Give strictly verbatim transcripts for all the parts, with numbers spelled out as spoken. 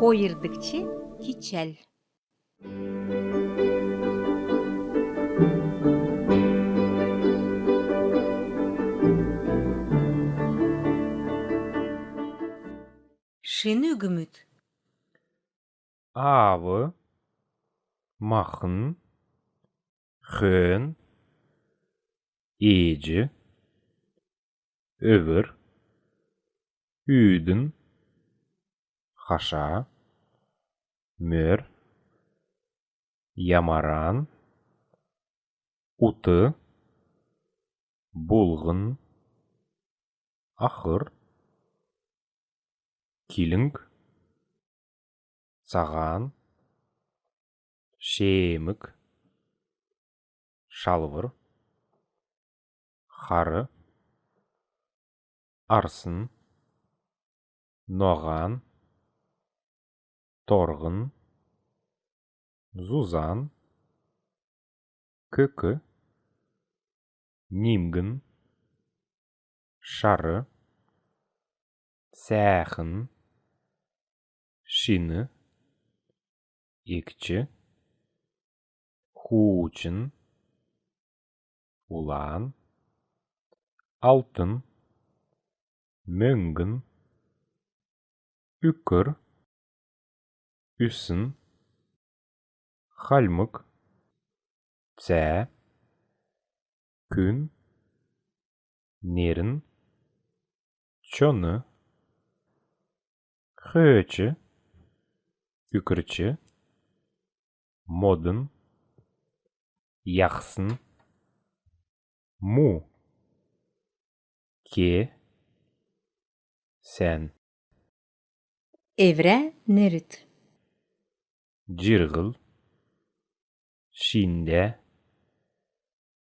Ойрдгч кичәл. Шин үгмүд. Аав, махн, хөөн, ээҗ, өвр, үүдн, хаша, мөр, ямаран, ут, булһн, ахр, килң, цаһан, шеемг, шалвр, хар, арсн, ноһан, торһн, зузан, көк, нимгн, шар, сәәхн, шин, икдҗ, хуучн, улан, алтн, мөңгн, үкр, үсн, хальмг, цә, күн, нерн, чон, хөөч, үкрч, модн, яһсн, му, ке, сән. Эврә нерд. Җирһл, шиндә,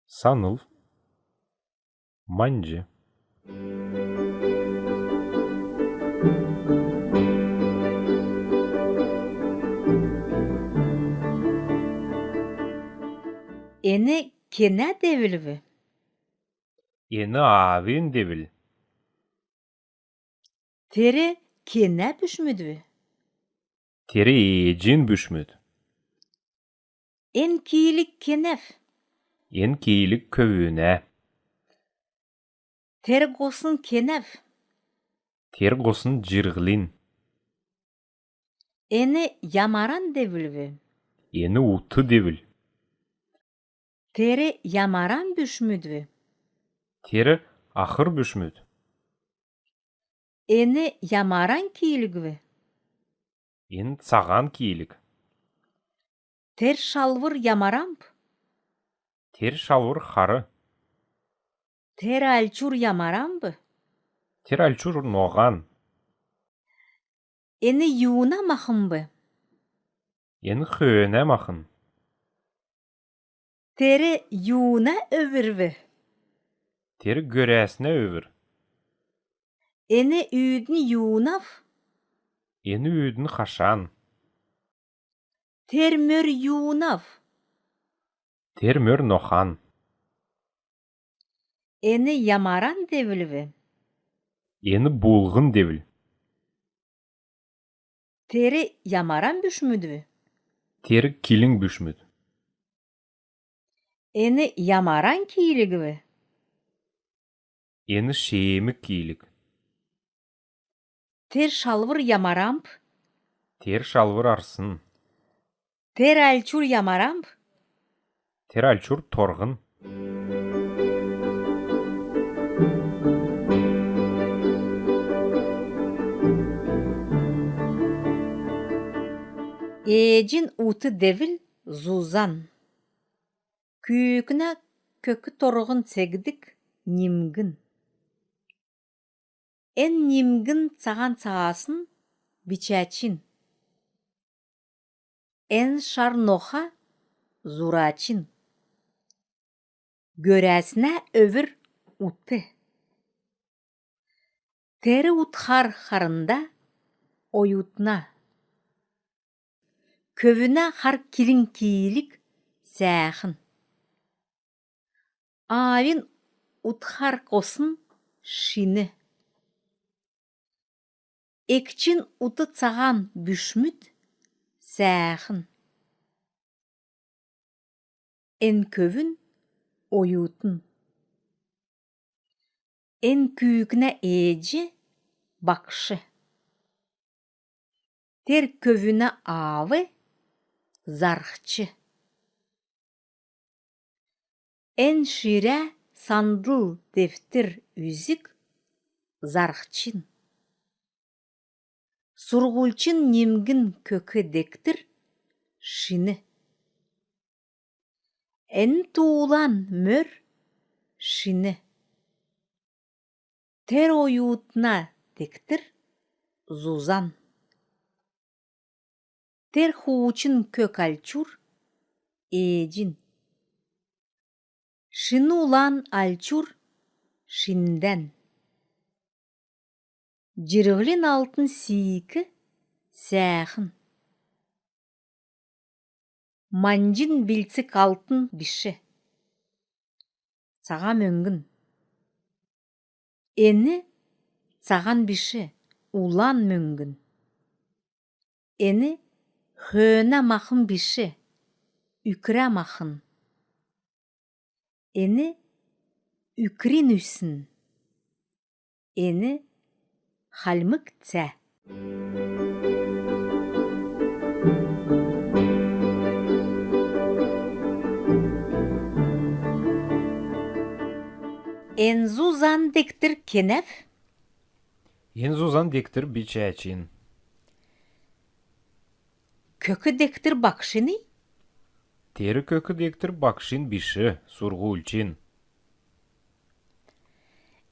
санл, манҗ. Эн кенә девилв? Эн аавин девил. Тер кенә бүшмүдв? Тер ээҗин бүшмүд. Эн киилг кенәв? Эн киилг көвүнә. Тер һосн кенәв? Тер һосн җирһлин. Эн ямаран девилв? Эн ут девил. Тер ямаран бүшмүдв? Тер ахр бүшмүд. Эн ямаран киилгв? Эн цаһан киилг. Тер шалвр ямаранб? Тер шалвр хар. Тер альчур ямаранб? Тер альчур ноһан. Эн юуна махнб? Эн хөөнә махн. Тер юуна өврв? Тер гөрәснә өвр. Эн үүдн юунав? Эн үүдн хашан. Тер мөр юунав? Тер мөр нохан. Эн ямаран девилв? Эн булһн девил. Тер ямаран бүшмүдв? Тер килн бүшмүд. Эн ямаран киилгв? Эн шеемг киилг. Тер шалвр ямаранб? Тер шалвр арсн. Тер альчур ямаранб? Тер альчур торһн. Ээҗин ут девил зузан. Күүкнә көк торһн цегдг нимгн. Эн нимгн цаһан цаасн бичәчин. Эн шар ноха зурачин. Гөрәснә өвр ут. Тер утхар харнда оютна. Көвүнә хар килн киилг сәәхн. Аавин утхар һосн шин. Экчин ут цаһан бүшмүд сәәхн. Эн көвүн оютн. Эн күүкнә ээҗ багш. Тер көвүнә аав зарһч. Эн ширә сандл девтр үзг зарһчин. Сурһульчин нимгн көк дегтр шин. Эн туулан мөр шин. Тер оютна дегтр зузан. Тер хуучн көк альчур ээҗин. Шин улан альчур шиндән. Җирһлин алтн сиик сәәхн. Манҗин билцг алтн биш. Цаһан мөңгн. Эн цаһан биш, улан мөңгн. Эн хөөнә махн биш, үкрә махн. Эн үкрин үсн. Эн хальмг цә. Эн зузан дегтр кенәв? Эн зузан дегтр бичәчин. Көк дегтр багшини? Тер көк дегтр багшин биш, сурһульчин.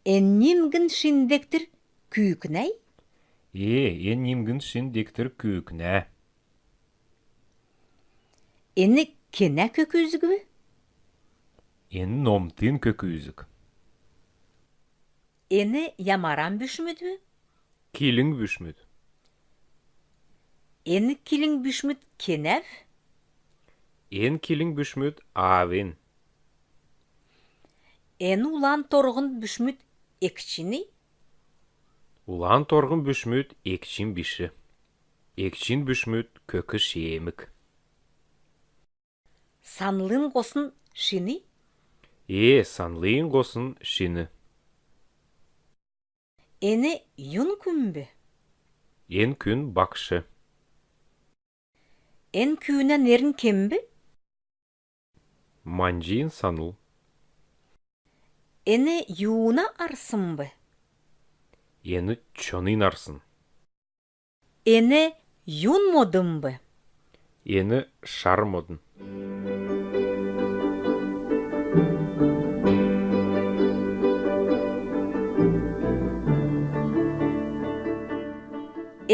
Эн нимгн шин дегтр күүкнәй? Э, эн нимгн шин дегтр күүкнә. Эн кенә көк үзгв? Эн номтын көк үзг. Эн ямаран бүшмүдв? Килң бүшмүд. Эн килң бүшмүд кенәв? Эн килң бүшмүд аавин. Эн улан торһн бүшмүд экчини? Улан торһн бүшмүд экчин биш. Экчин бүшмүд көк шеемг. Санлын һосн шини? Э, санлын һосн шин. Эн юн күнб? Эн күн багш. Эн күүнә нерн кемб? Манҗин Санл. Эн юуна арснб? Эн чонын арсн. Эн юн моднб? Эн шар модн.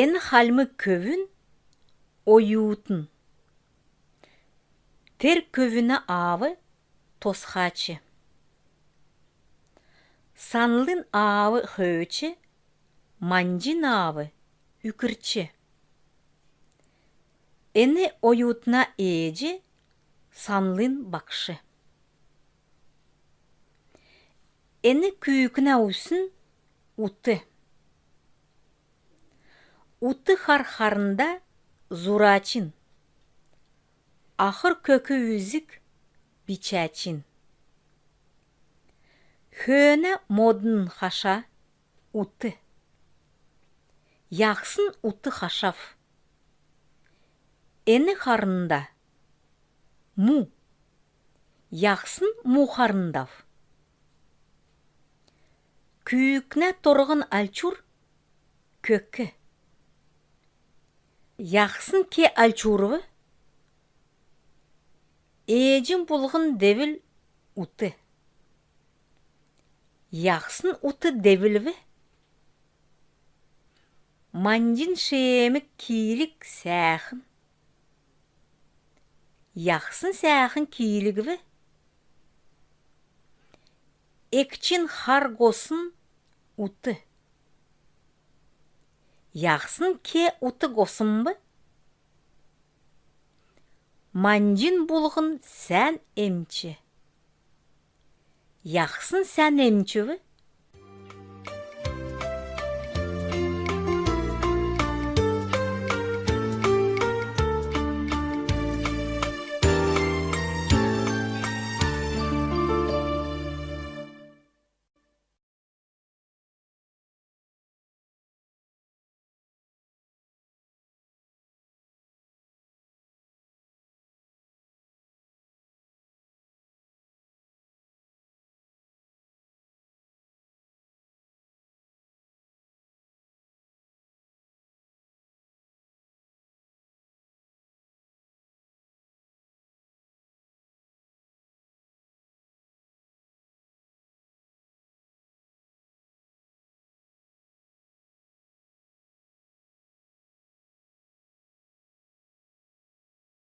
Эн хальмг көвүн оютн. Тер көвүнә аав тосхач. Санлын аав хөөч, манҗин аав үкрч. Эн оютна ээҗ санлын багш. Эн күүкнә үсн ут. Ут хар харнда зурачин. Ахр көк үзг бичәчин. Хөөнә модн хаша ут. Яһсн ут хашав? Эн харнда му. Яһсн му харндав? Күүкнә торһн альчур көк. Яһсн ке альчурв? Ээҗин булһн девл ут. Яһсн ут девлв? Манҗин шеемг киилг сәәхн. Яһсн сәәхн киилгв? Экчин хар һосн ут. Яһсн ке ут һоснб? Манҗин булһн сән эмч. Яһсн сән эмчв?